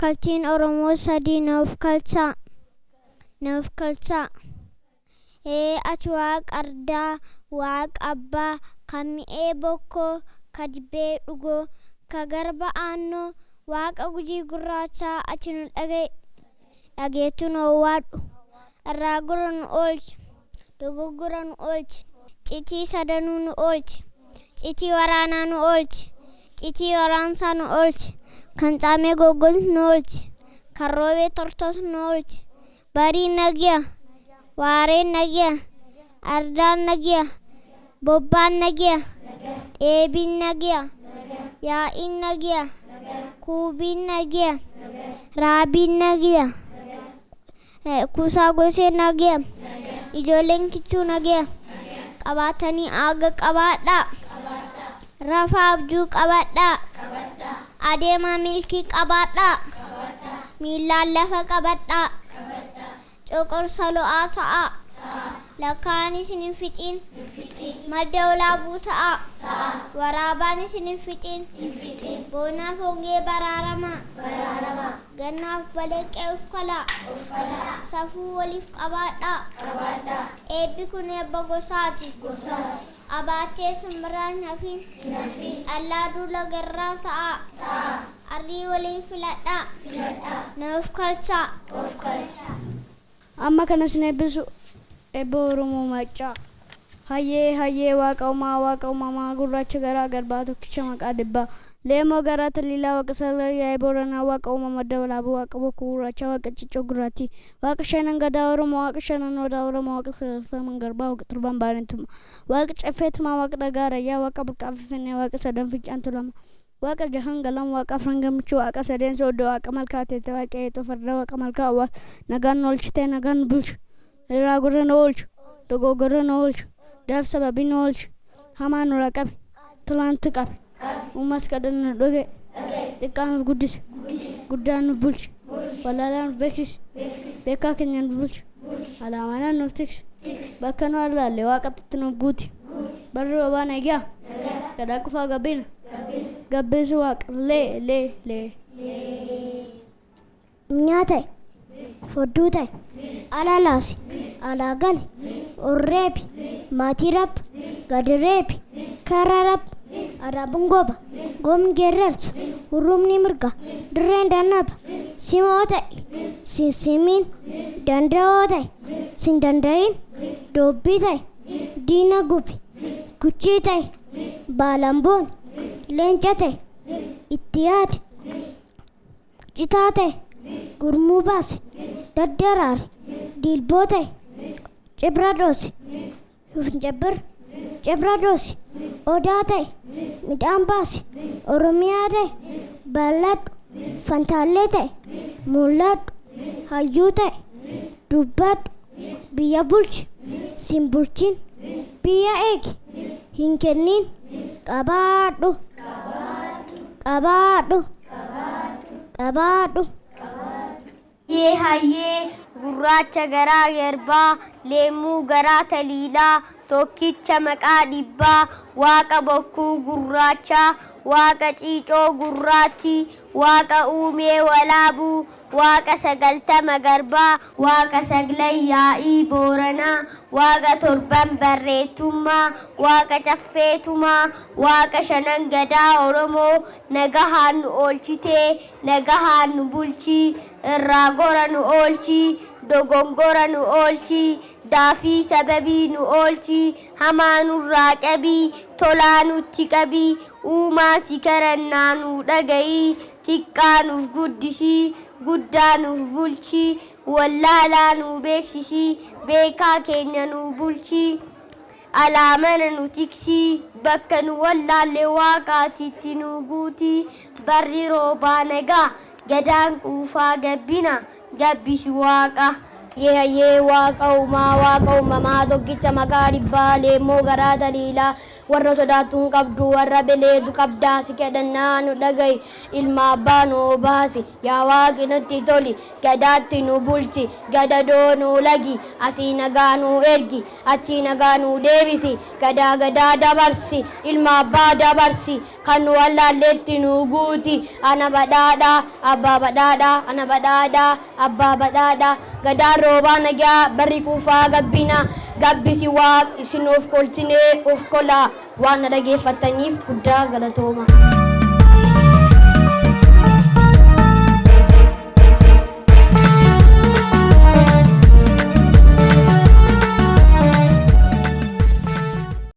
Ofkaltiin Oromoo sadii na ofkalchaa. Na ofkalchaa. Ee ati waaqa ardaa, waaqa abbaa, kan mi'ee bokkoo, ka dibbee dhugoo, ka garba aannoo, waaqa Gujii gurraachaa ati nu dhaga'i. Dhageettuu nu owwaadhu. Irraa gora nu oolchi. Dogoggora nu oolchi. Citii sadanuu nu oolchi. Citii waraanaa nu oolchi. Citii waraansaa nu oolchi. Kan caamee goggogu nu oolchi. Kan roobee tortosu nu oolchi. Bariin nagya. Waareen nagya. Ardaan nagya. Bobbaan nagya. Dheebiin nagya. Yaa'iin nagya. Kuubiin nagya. Raabiin nagya. Kuusaa gosee nagya. Ijoolleen kichuu nagya. Qabaatanii aaga qabaadhaa. Rafaa abjuu qabadhaa. Adeemaa milkii qabaadhaa. Miillaan lafa qabadhaa. Coqorsa lo'aa ta'aa. Lakkaa'an isin hin fixiin. Madda olaa buusa'a. Waraabaan isin hin fixiin. Boonaaf hongee baraaramaa. Gannaaf balaqqee ufkalaa. Safuu waliif qabaadhaa. Eebbi kun eebba gosaati. Abaachee simbiraan hafin. Dhallaa duula garraa ta'aa. Arrii waliin filadhaa. Na of kalchaa. Amma kanas na eebbisu eebba Oromoo Maccaa. Hayyee hayyee, waaqa uumaa, waaqa uumamaa, gurraacha garaa garbaa, tokkicha maqaa dhibbaa, leemoo garaa taliilaa, waaqa sagalee yaa'ee booranaa, waaqa uumama madda walaabuu, waaqa bokkuu gurraacha, waaqa ciccoo gurraattii, waaqa shanan gadaa Oromoo, waaqa shanan odaa Oromoo, waaqa sagaltaman garbaa, waaqa torban baarentuma, waaqa ceffeetumaa, waaqa dhagaa rayyaa, waaqa burqaa finfinnee, waaqa sadan fincaan tulama, waaqa jahan galan, waaqa afran gammachuu, waaqa sadeen sooddoo, waaqa malkaa teete, waaqa eexoo farda, waaqa malkaa awwaas nagaan nu oolchitee nagaan nu bulchu, irraa gurra nu oolchu, dogoggora nu oolchu, daaf sababii nu oolchu, hamaa nurraa qabe, tolaantu qabe, uumas kadhanna nu dhaga'e, xiqqaa nuuf guddise, guddaa nuuf bulche, wallaalaa nuuf beeksise, beekaa keenya nuuf bulche, alaamanaa nuuf tikse, bakka nu allaalle waaqatti nuuf guuti, barri roobaa nagaa, gadaa qofaa gabbina, gabbisu waaqa lee lee lee. Nyaa ta'e, fodduu ta'e, ala laasi, alaa gali, ol reebi, maatii rab, gadi reebi, kara rab, adaabuun goba, goomni geerrarsa, hurrumni mirga, dirreen dannaba, simoo ta'e, sinsimiin, danda'oo ta'e, sin danda'in, doobbii ta'e, diina gubi, guchii ta'e, baalamboon, leenca ta'e, itti yaadi, citaa ta'e, gurmuu baase, daddaraare, dilboo ta'e, cibra dhoose, fincabbir, cibra dhoose, odaa ta'e, midhaan baase, Oromiyaa ta'e, bal'adhu, fantaallee ta'e, mul'adhu, hayyuu ta'e, dubbadhu, biyya bulchi, sin bulchin, biyya eegi, hin kennin, qabaadhu, qabaadhu, qabaadhu. Hayyee hayyee, gurraacha garaa garbaa, leemmuu garaa taliilaa, tokkicha maqaa dhibbaa, waaqa bokkuu gurraachaa, waaqa ciicoo gurraattii, waaqa uumee walaabuu, waaqa sagaltama garbaa, waaqa saglan yaa'ii booranaa, waaqa torban barreettummaa, waaqa caffeetumaa, waaqa shanan gadaa Oromoo nagahaan nu oolchitee nagahaan nu bulchii, irraa gora nu oolchii, dogongora nu oolchii, daafii sababii nu oolchii, hamaa nurraa qabii, tolaa nutti qabii, uumaa si kadhannaa nuu dhaga'ii, xiqqaa nuuf guddisii, guddaa nuuf bulchii, wallaalaa nuu beeksisii, beekaa keenya nuu bulchii, alaa mana nu tiksii, bakka nu wallaalle waaqaatitti nu guutii, barri roobaa nagaa, gadaan quufaa gabbina, gabbisi waaqa. Hayyee hayyee, waaqa uumaa, waaqa uumamaa, tokkicha maqaa dhibbaa, leemmoo garaa taliilaa, Warra sodaatu hin qabdu, warra beleetu qabdaa. Si kadhannaa nu dhaga'i, ilma abbaa nu baasi. Yaa Waaqi nutti toli, gadaatti nu bulchi, gadadoo nu lagi, asii nagaa nu ergi, achii nagaa nu deebisi, gadaa gadaa dabarsi, ilma abbaa dabarsi, kan nu wallaalletti nu guuti. Ana badhaadhaa, abbaa badhaadhaa, ana badhaadhaa, abbaa badhaadhaa. Gadaan roobaa nagaa, barri kuufaa gabbina, gabbisi Waaq, isin of kolchinee of kolaa. Waan na dhageeffattaniif guddaa galatooma.